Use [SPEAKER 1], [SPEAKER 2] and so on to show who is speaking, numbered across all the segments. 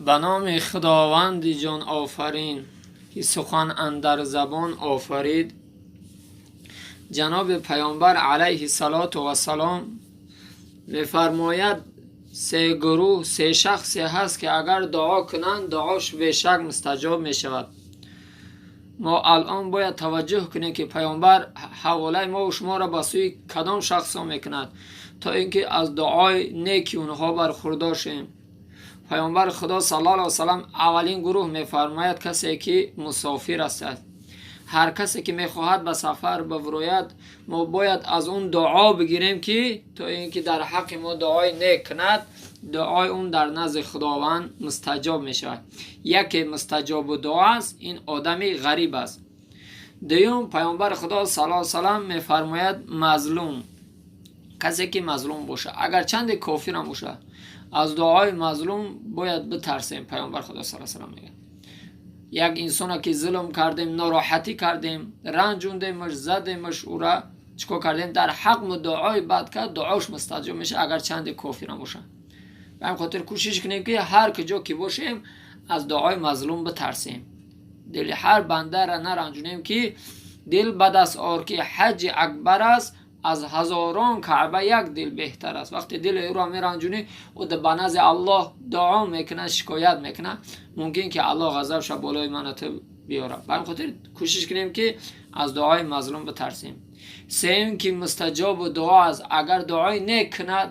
[SPEAKER 1] Ба номи Худованди ҷонофарин, ки сухан андар забон офарид. Ҷаноби Паёмбар алайҳи салоту вассалом мефармояд: се гурӯҳ, се шахсе ҳаст, ки агар дуо кунанд, дуош бешак мустаҷоб мешавад. Мо алон бояд таваҷҷӯҳ кунем, ки Паёмбар ҳаволаи мову шуморо ба сӯи кадом шахсҳо мекунад, то ин ки аз дуои неки онҳо бархурдор шавем. Паёмбари Худо саллаллоҳу алайҳи васаллам аввалин гурӯҳ мефармояд: касе ки мусофир аст. Ҳар касе ки мехоҳад ба сафар баврояд, мо бояд аз он дуо бигирем, ки то ин ки дар ҳаққи мо дуои нек кунад, дуои он дар назди Худованд мустаҷоб мешавад. Яке мустаҷобу дуо аст, ин одами ғариб аст. Дуюм, Паёмбари Худо саллаллоҳу алайҳи васаллам мефармояд: мазлум, касе ки мазлум бошад, агарчанде кофирам бошад, аз дуои мазлум бояд битарсем. Паёмбар Худо саллаллоҳу алайҳи васаллам мегӯяд: як инсоне ки зулм кардем, нороҳатӣ кардем, ранҷондемаш, задемаш, ӯра чикор кардем, дар ҳақ дуои бад кард, дуош мустаҷоб мешавад, агарчанде кофирам бошад. Ба ҳамин хотир кӯшиш кунем, ки ҳар куҷо ки бошем, аз дуои мазлум битарсем, дили ҳар бандаро наранҷонем, ки дил ба даст ор, ки ҳаҷи акбар аст, аз ҳазорон Каъба як дил беҳтар аст. Вақте дили ӯро меранҷонӣ, ӯ ба назди Аллоҳ дуо мекунад, шикоят мекунад, мумкин ки Аллоҳ ғазабша болои мана ту биёрад. Ба ҳамин хотир кӯшиш кунем, ки аз дуои мазлум битарсем. Сеюм, ки мустаҷобу дуо аст, агар дуои нек кунад,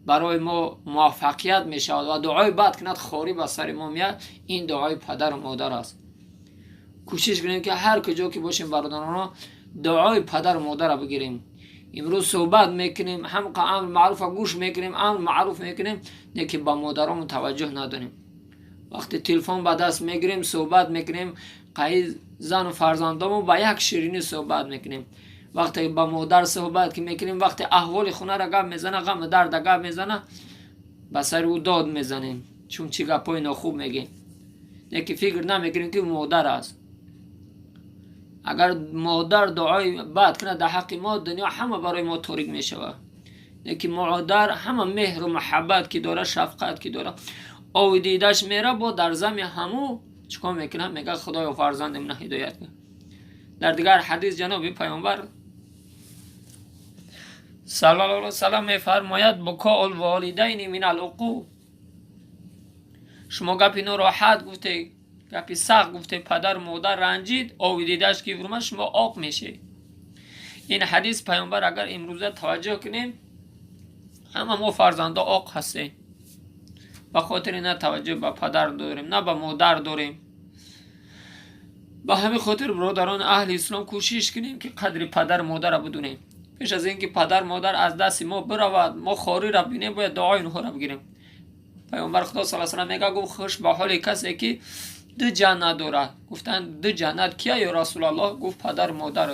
[SPEAKER 1] барои мо муваффақият мешавад ва дуои бад кунад, хорӣ ба сари мо меяд, ин дуои падару модар аст. Кӯшиш кунем, ки ҳар куҷо ки бошем, бародароно, дуои падару модарро бигирем. Имрӯз суҳбат мекунем, ҳам амр маъруфа гӯш мекунем, амр маъруф мекунем, не ки ба модаромон таваҷҷӯҳ надорем. Вақте телефон ба даст мегирем, суҳбат мекунем, қаи зану фарзандомон ба як ширинӣ суҳбат мекунем. Вақте ба модар суҳбат ки мекунем, вақте аҳволи хонаро гап мезана, ғаму дарда гап мезана, ба сари ӯ дод мезанем, чун чӣ гапҳои нохуб мегем. Не ки фикр намекунем, ки модар аст. Агар модар дуои бад кунад дар ҳаққи мо, дунё ҳама барои мо торик мешавад. Лекин модар ҳама меҳру муҳаббат ки дорад, шафқат ки дорад, ови дидаш мера, бо дар зами ҳаму чӣ кор мекунад? Мегӯяд: «Худоё, фарзанди мана ҳидоят кун». Дар дигар ҳадис ҷаноби Паёмбар саллаллоҳу алайҳи васаллам мефармояд: بكاء الوالدين من العقوق. Шумо гапи нороҳат гуфте, гапи сахт гуфте, падару модар ранҷид, ови дидаш ки вурма, шумо оқ мешед. Ин ҳадис Паёмбар агар имрӯза таваҷҷӯҳ кунем, ҳама мо фарзандо оқ ҳастем, ба хотири на таваҷҷӯҳ ба падар дорем, на ба модар дорем. Ба ҳамин хотир, бародарони аҳли ислом, кӯшиш кунем, ки қадри падару модарро бидонем. Пеш аз ин ки падар модар аз дасти мо биравад, мо хориро бинем, бояд дуои онҳоро бигирем. Паёмбар Худо сал салам мега, гуфт: «Хуш ба ҳоли касе ки ду ҷаннат дорад». Гуфтанд: «Ду ҷаннат кия, ё Расулаллоҳ?» Гуфт: «Падару модар.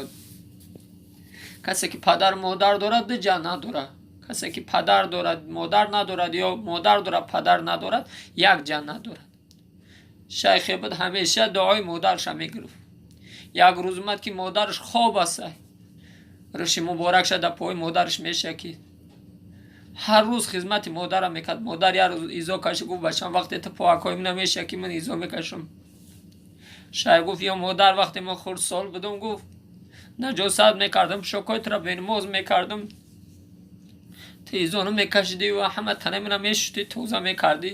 [SPEAKER 1] Касе ки падару модар дорад, ду ҷаннат дорад. Касе ки падар дорад, модар надорад, ё модар дорад, падар надорад, як ҷаннат дорад». Шайхе буд, ҳамеша дуои модарша мегирифт. Як рӯз омад, ки модараш хоб аст, рӯши муборакша дар пои модараш мешакид. Ҳар рӯз хизмати модарам мекард. Модар як рӯз изо кашид, гуфт: «Бачам, вақте ту поакҳои мана мешакӣ, ман изо мекашам». Шайх гуфт: «Ё модар, вақте ман хурдсол будам, гуфт, наҷосат мекардам, пӯшокҳои тура бенамоз мекардам, ту изоно мекашидӣ ва ҳама танаи мана мешуштӣ, тоза мекардӣ.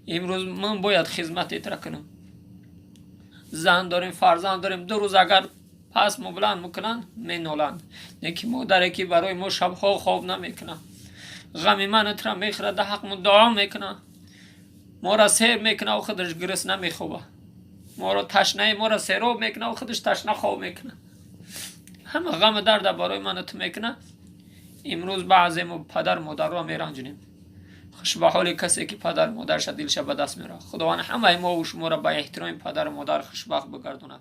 [SPEAKER 1] Имрӯз ман бояд хизмати тура кунам». Зан дорем, фарзанд дорем, 2 рӯз агар пас мо баланд мекунанд, меноланд. Лекин модаре ки барои мо шабҳо хоб намекунад, ғами ману тура мехӯрад, дар ҳаққмон дуо мекунад, моро сер мекунад, худаш гурусна мехобад, моро ташнаи моро сероб мекунад, худаш ташна хоб мекунад, ҳама ғаму дарда барои ману ту мекунад. Имрӯз баъзе мо падару модарро меранҷонем. Хуш ба ҳоли касе ки падару модарша дилша ба даст меорад. Худованд ҳамаи мову шуморо ба эҳтироми падару модар хушбахт бигардонад.